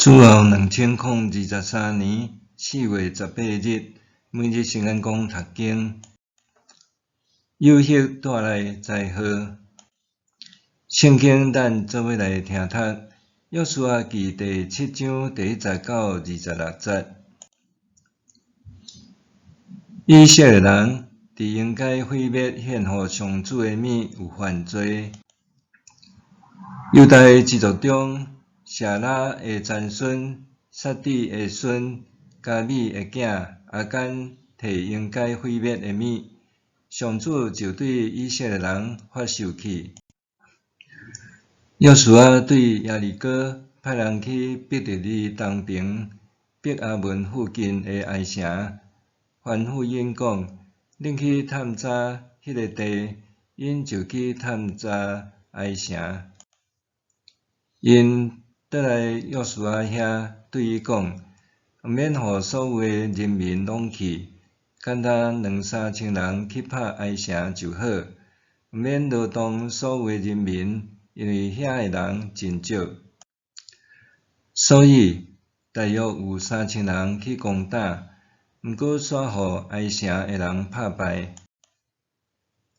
主後2023年4月18日，每日聖言講讀經，誘惑帶來災禍。聖經咱做伙來聽讀，約書亞記第七章第一節到26節。以色列人佇應該毀滅獻予上主的物有犯罪。猶大支族中，謝拉的曾孫、撒底的孫、迦米的囝亞干提應該毀滅的物，上主就對以色列人發受氣。約書亞對耶利哥派人去伯特利東爿伯亞文附近的艾城，吩咐𪜶講：恁去探查彼个地，𪜶就去探查艾城。𪜶倒來約書亞遐，對伊講：毋免予所有的人民攏去，干焦兩三千人去拍艾城就好，毋免勞動所有的人民，因為遐的人真少。所以大約有3000人去攻打，毋過煞予艾城的人拍敗。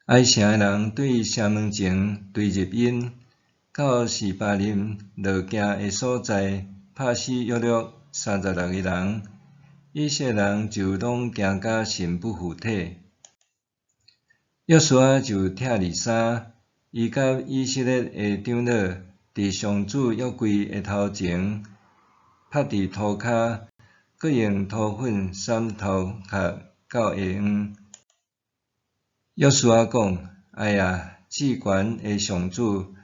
艾城的人對城門前追入𪜶，到示巴琳路行的所在，拍死約略36個人，以色列人就攏驚甲身不符體。約書亞就拆離衫，伊佮以色列的長老佇上主約櫃的頭前，趴佇塗跤，閣用塗粉灑頭殼到下昏。約書亞講：哎呀，至懸的上主！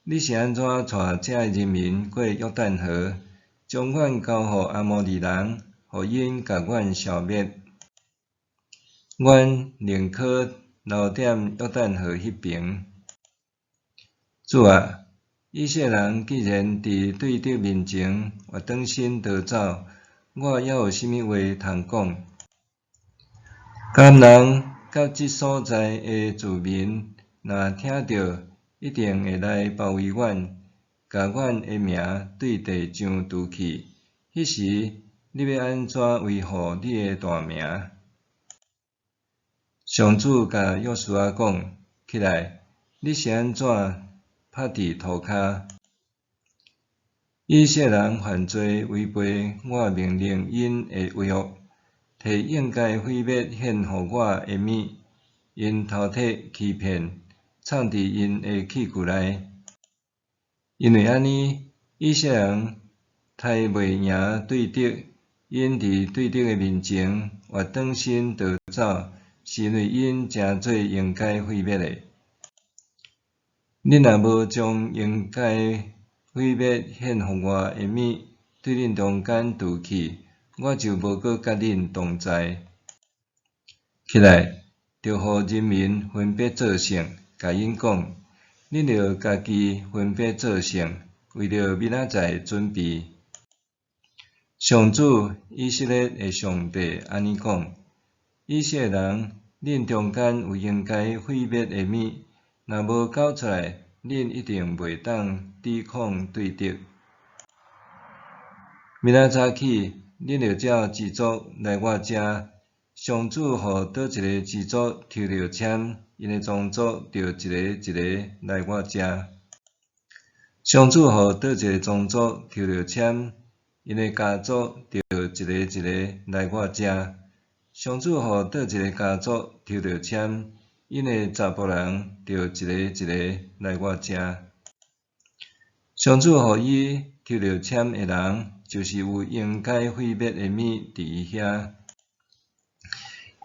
你是按怎帶這个人民過約旦河，將阮交予阿摩利人，予𪜶共阮消滅？阮寧可留踮約旦河彼爿。主啊，以色列人既然佇對敵面前越轉身逃走，我猶有啥物話通講？迦南人佮這所在的住民，若聽著，一定會來包圍阮，共阮的名對地上除去。彼時，你欲按怎維護你的大名？上主共約書亞講：起來，你是按怎趴佇塗跤？以色列人犯罪違背我命令𪜶的約，提應該毀滅獻予我的物，𪜶偷提欺騙，藏佇𪜶的器具內。因為按呢，以色列人刣袂贏對敵，𪜶佇對敵的面前越轉身逃走，是因為𪜶成做應該毀滅的。恁若無將應該毀滅獻予我的物對恁中間除去，我就無閣佮恁同在。起來，著予人民分別做聖，共𪜶講：恁著家己分別做聖，為著明仔載準備。上主以色列的上帝按呢講：以色列人，恁中間有應該毀滅的物，若無繳出來，恁一定袂當抵抗對敵。明仔早起，恁著照支族來我遮。上主予佗一个支族抽著籤，𪜶的宗族著一个一个來我遮。上主予佗一个宗族抽著籤，𪜶的家族著一个一个來我遮。上主予佗一个家族抽著籤，𪜶的查埔人著一个一个來我遮。上主予伊抽著籤的人，就是有應該毀滅的物佇伊遐。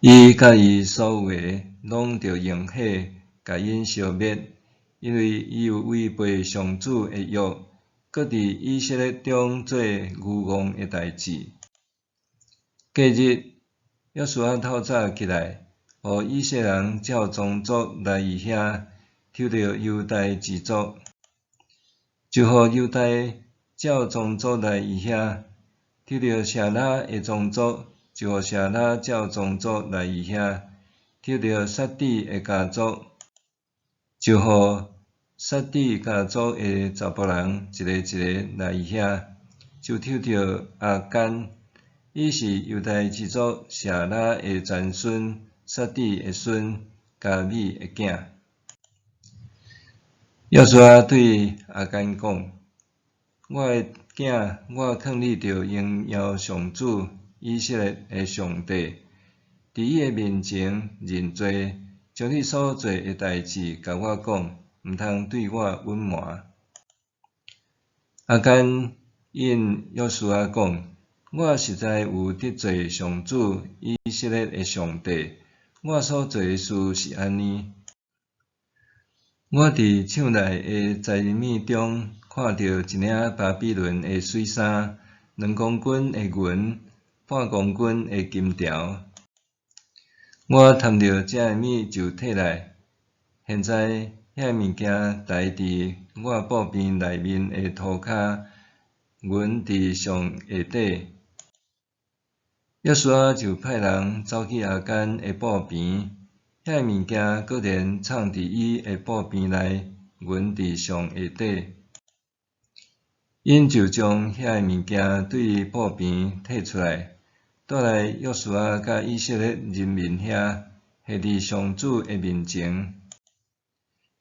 伊佮伊所有的，攏著用火共𪜶燒滅，因為伊有違背上主的約，閣佇以色列中做愚戇的代誌。隔日，約書亞透早起來，予以色列人照宗族來伊遐，抽著猶大支族，就予猶大照宗族來伊遐，抽著謝拉的宗族，就予謝拉照宗族來伊遐，抽著撒底的家族，就予撒底家族的查埔人一个一个來伊遐。就抽著亞干，伊是猶大支族謝拉的曾孫，撒底的孫，迦米的囝。約書亞對亞干講：我的囝，我勸你著榮耀上主以色列的上帝，佇伊的面前認罪，將你所做的代誌共我講，毋通對我隱瞞。亞干應約書亞講：我實在有得罪上主以色列的上帝，我所做的事是按呢：我佇場內的財物中看著一領巴比倫的水衫，2公斤的銀，半公斤的金條。我貪著這个物就提來，現在遐个物件台佇我布棚內面的塗跤，銀佇上下底。約書亞就派人走去亞干的布棚，遐个物件閣然藏佇伊的布棚內，銀佇上下底。𪜶就將遐个物件對布棚提出來，帶來約書亞佮以色列人民遐，下佇上主的面前。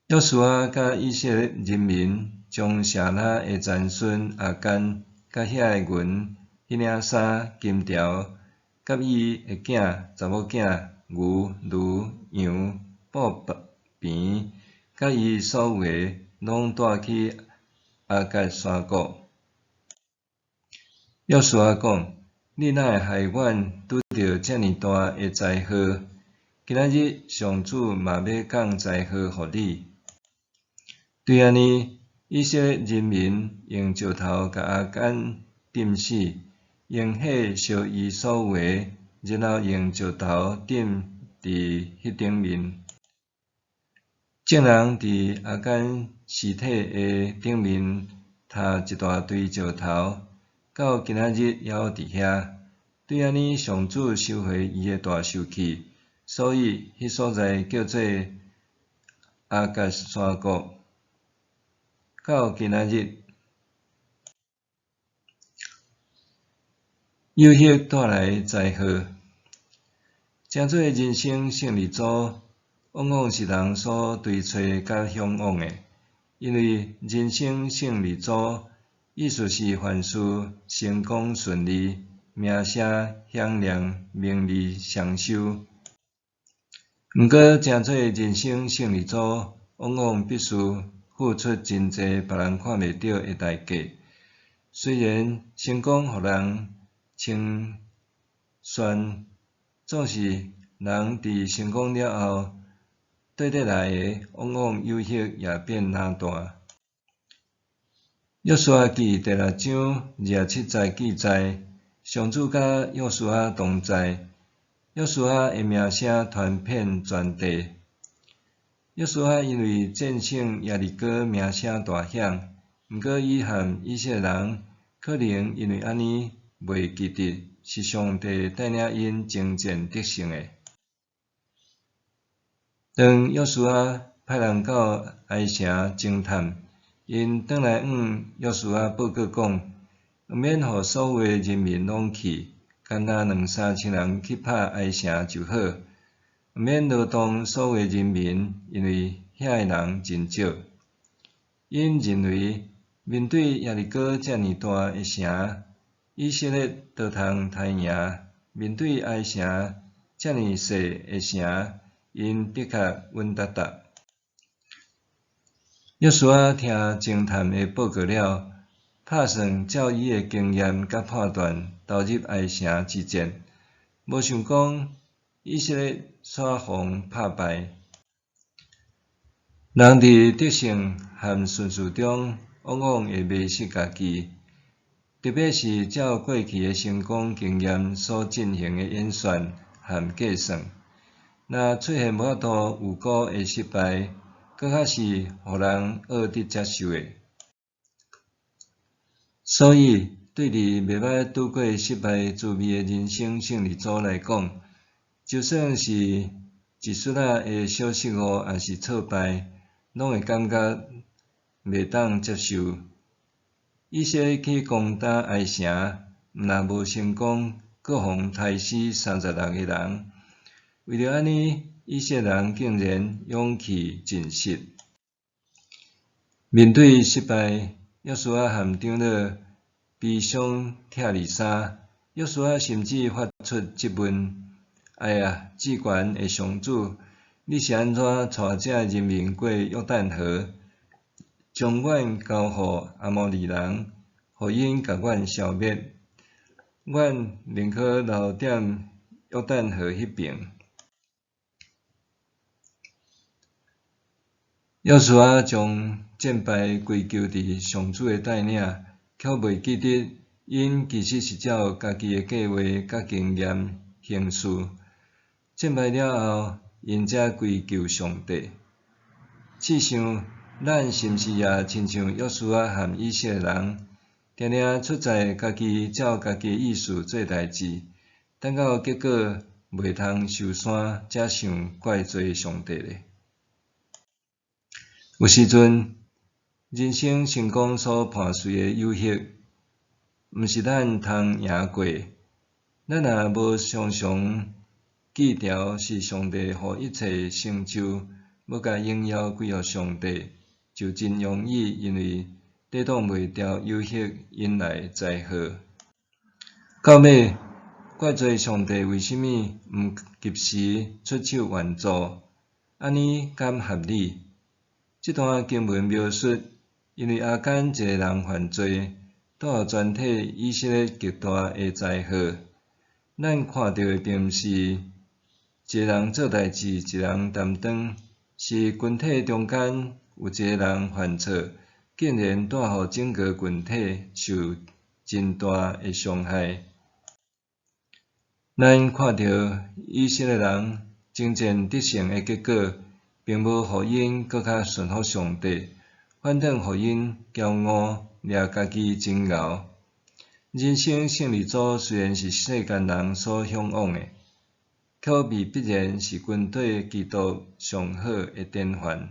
約書亞佮以色列人民將謝拉的曾孫亞干，佮遐个銀、彼領衫、金條，佮伊的囝、查某囝、牛、驢、羊、布棚，佮伊所有的，攏帶去亞割山谷。約書亞講：你哪會害阮拄著遮爾大的災禍？今仔日上主嘛欲降災禍予你。對按呢，以色列人民用石頭共亞干釘死，用火燒伊所有的，然後用石頭釘佇彼頂面。眾人佇亞干屍體的頂面疊一大堆石頭，到今仔日猶佇遐。對按呢，上主收回伊的大受氣，所以彼所在叫做亞割山谷，到今仔日。誘惑帶來災禍，成做人生勝利組，往往是人所追揣佮嚮往的，因為人生勝利組意思是凡事成功順利，名聲響亮，名利雙收。毋過，成做人生勝利組，往往必須付出真濟別人看袂著的代價。雖然成功予人稱羨，總是人佇成功了後，綴綴來的往往誘惑也變若大。約書亞記第六章27節記載，上主佮約書亞同在，約書亞的名聲傳遍全地。約書亞因為戰勝耶利哥，名聲大響，毋過伊和以色列人可能因為按呢，袂記得是上帝帶領𪜶征戰得勝的。當約書亞派人到埃城偵探，𪜶轉來向約書亞報告講，毋免予所有的人民攏去，干焦兩三千人去拍埃城就好，毋免勞動所有的人民，因為遐个人真少。𪜶認為面對耶利哥遮爾大的城，以色列都通刣贏；面對埃城遮爾細的城，𪜶的確穩當當。約書亞聽偵探的報告了，拍算照伊的經驗佮判斷，投入埃城之戰。無想講以色列煞予拍敗。人佇得勝和順遂中，往往會迷失家己，特別是照過去的成功經驗所進行的演算和計算，若出現無法度預估的失敗，閣較是予人僫得接受的。所以，對佇袂捌拄過失敗滋味的人生勝利組來講，就算是一絲仔的小失誤，抑是挫敗，攏會感覺袂當接受。以色列去攻打艾城，毋但無成功，閣予刣死36个人。為著按呢，以色列人竟然勇氣盡失。面對失敗，約書亞和長老悲傷拆離衫。約書亞甚至發出質問：哎呀，至懸的上主，你是按怎帶這人民過約旦河，將阮交予阿摩利人，予𪜶共阮消滅？阮寧可留踮約旦河彼爿。約書亞將戰敗歸咎佇上主的帶領，卻袂記得𪜶其實是照家己的計畫佮經驗行事。戰敗了後，𪜶才歸咎上帝。試想，咱是毋是也親像約書亞和以色列人，定定出在家己照家己的意思做代誌，等到結果袂通收山，才想怪罪上帝咧？有時陣，人生成功所伴隨的誘惑，毋是咱通贏過。咱若無常常記牢是上帝予一切成就，無共榮耀歸予上帝，就真容易因為抵擋袂牢誘惑引來災禍。到尾，怪罪上帝為啥物毋及時出手援助，按呢敢合理？這段經文描述，因為亞干一个人犯罪，帶予全體以色列極大的災禍。咱看著的並毋是一个人做代誌，一个人擔當，是群體中間有一个人犯錯，竟然帶予整个群體受真大的傷害。咱看著以色列人征戰得勝的結果，並無予𪜶閣較順服上帝，反轉予𪜶驕傲，掠家己真𠢕。人生勝利組雖然是世間人所嚮往的，卻未必然是跟綴基督上好的典範。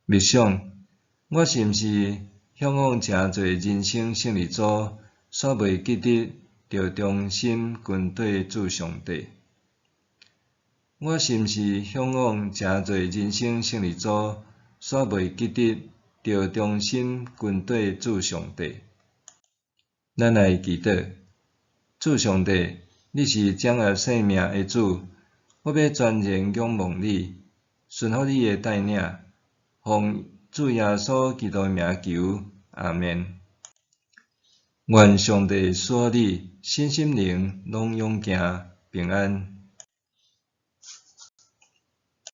默想，我是毋是嚮往成做人生勝利組，煞袂記得著忠心跟綴主上帝？我是毋是嚮往成做人生勝利組，煞袂記得著忠心跟綴主上帝？咱來祈禱，主上帝，你是掌握生命的主，我欲全然仰望你，順服你的帶領，奉主耶穌基督的名求，阿們。願上帝賜予你身心靈攏勇健平安。